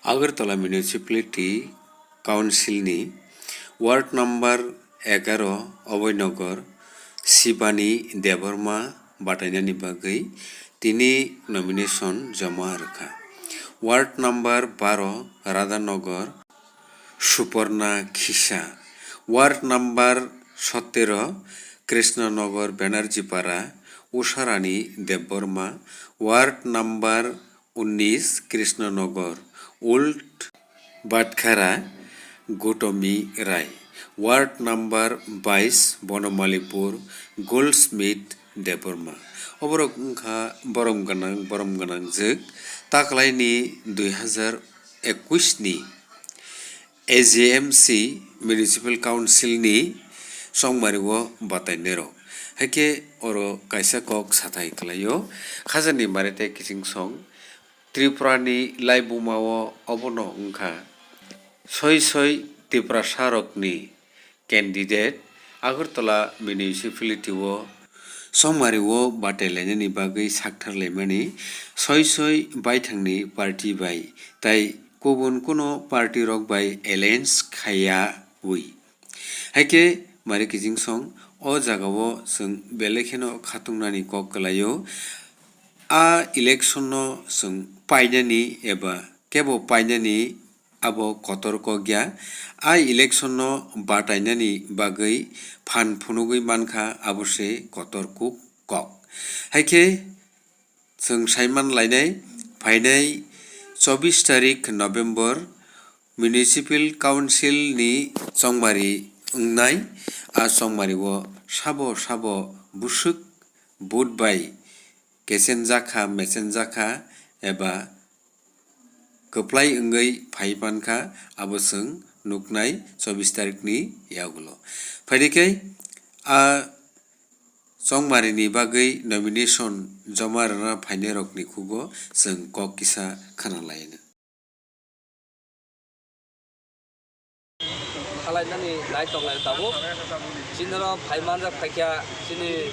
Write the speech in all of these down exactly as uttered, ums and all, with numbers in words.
Agartala Municipality Council ni Ward number egaro Abhoynagar Shivani Debbarma batainani bagwi tini nomination joma rwkha. Ward number baro Radhanagar Suparna Khisa, Ward number sotero Krishnanagar Banerjee Para Usharani Debbarma, Ward number unnis Krishnanagar Old Batkara Gotami Rai, Ward number bais Bonomalipur Goldsmith Debbarma. Oborok wngkha borom gwnang, borom gwnang jwk taklaini dui hazar ekwis ni A G M C Municipal Council ni chongmari o batainai rok. Haikhe oro kaisa kok sathai kwlaio, khajani mari tei kiching song Tripura ni laibuma o obono wngkha soi soi Tiprasa rok ni candidate Agartala Municipality o chongmari o batai lainani bagwi sakthar laimani soi soi baithangni party bai tai kubun kuno party rok bai alliance khaiya wi. Haikhe mari kiching song o jaga o chwng belai kheno khatungnani kok kwlaio. A election no chwng painani eba kebo painani abo kotor kok ya. A election no batainani bagwi phan phunugwi mankha, abo se kotor kuk kok. Haikhe chwng saiman lainai, phainai chobis tarik November Municipal Council ni chongmari wngnai. A chongmari o sabo sabo bwswk vote bai kechenjakha, mechenjakha eba kwplai wngwi phai mankha, abo chwng nuknai chobis tarikni yagulo. Phaidi khe a chongmarini bagwi nomination joma rwna phainairokni khugo chwng kok kisa khna laino. Khalainani nai tonglai tabuk. Chini oro phai manjak phaikha chini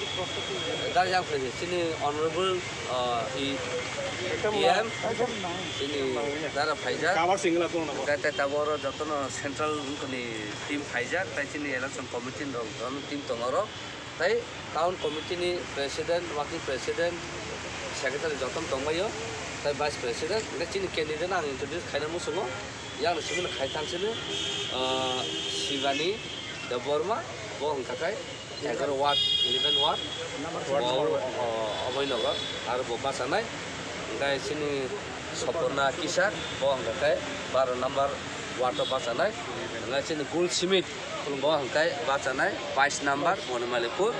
darjak phaikha chini honorable, uh, E-, E M, chini dara phaijak. Tei, tei tabuk oro jotono central ni team phaijak, tei chini election committee rok jotono team tongo oro. Tei town committee ni president, working president, secretary jotono tongbaio, tei vice president, hingke chini candidate no ang introduce khaina muchungo, yang simi no khai thangsini, ah, Shivani Debbarma, bo hingka khe egaro ward, eleven ward, bo, o, Abhoynagar, aro bo bachanai, hingke chini Sopona Kisak, bo hingka khe baro number ward o bachanai, hingke chini Gul Simit, Bo hwnkhe bachanai bais number Bonimalikur,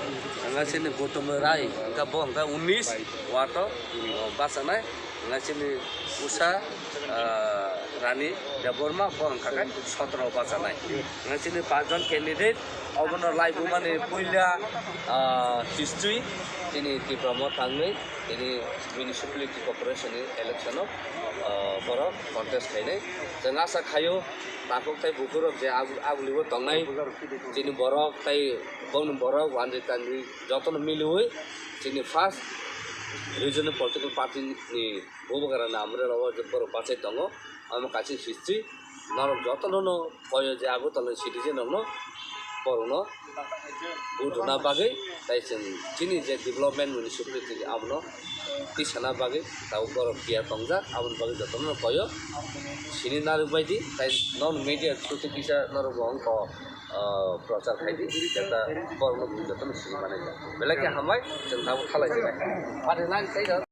hwnkhe chini Gautam Rai, hwnkhe bo hwnkhe unis ward o, o, bachanai, hwnkhe chini Usha, ah, Rani Debbarma, bo hwnkhe khe sotro bachanai. Hwnkhe chini panch jon candidate, obono laibumani puila, ah, history, chini Tipra Motha wngwi, tini municipality corporation ni election o, ah, borok contest khainai. Chwng asa khaio, takhuk tei bukhuk rok je agu-, aguli o tongnai, chini borok tei bongni borok wanjwi tanjwi jotono miliwi chini first regional political party ni bubagra ni amrwla o je borok bachai tongo, omo kaisa history. Norok jotono no koyo je Agartala ni citizen rok no borok no vote rwna bagwi, tai chwng chini je development municipality abono tisana bagwi tabuk borok kiya tongjak, aboni bagwi jotono koyo sini narwk baidi, tai non media through twi kisa norok bo wngkha, ah, prochar khaidi, jeta borok no jotono sini manai. Belai khe hambai, chwng tabuk khalai jai. Pari line tei rw.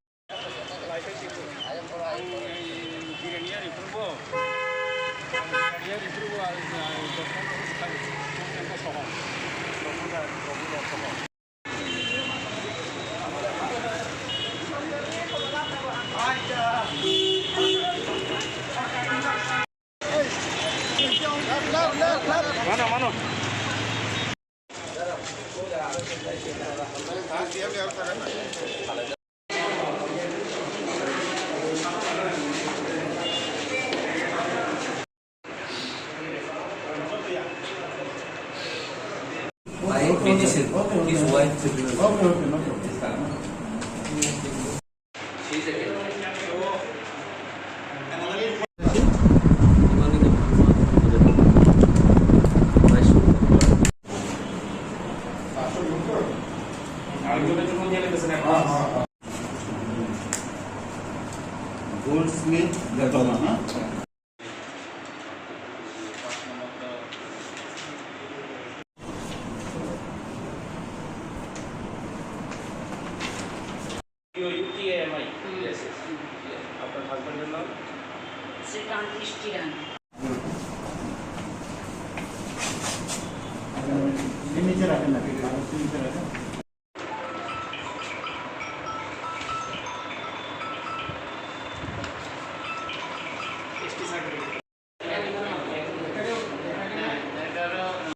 Mano, mano. My minister, his wife. Goldsmith Diploma, na? UTMI. হুম। Yes, yes. হুম। আপনার হাজবেন্ডের নাম? শ্রীকান্ত ইষ্টিরান। সিগনেচার রাখেন না, সিগনেচার রাখেন।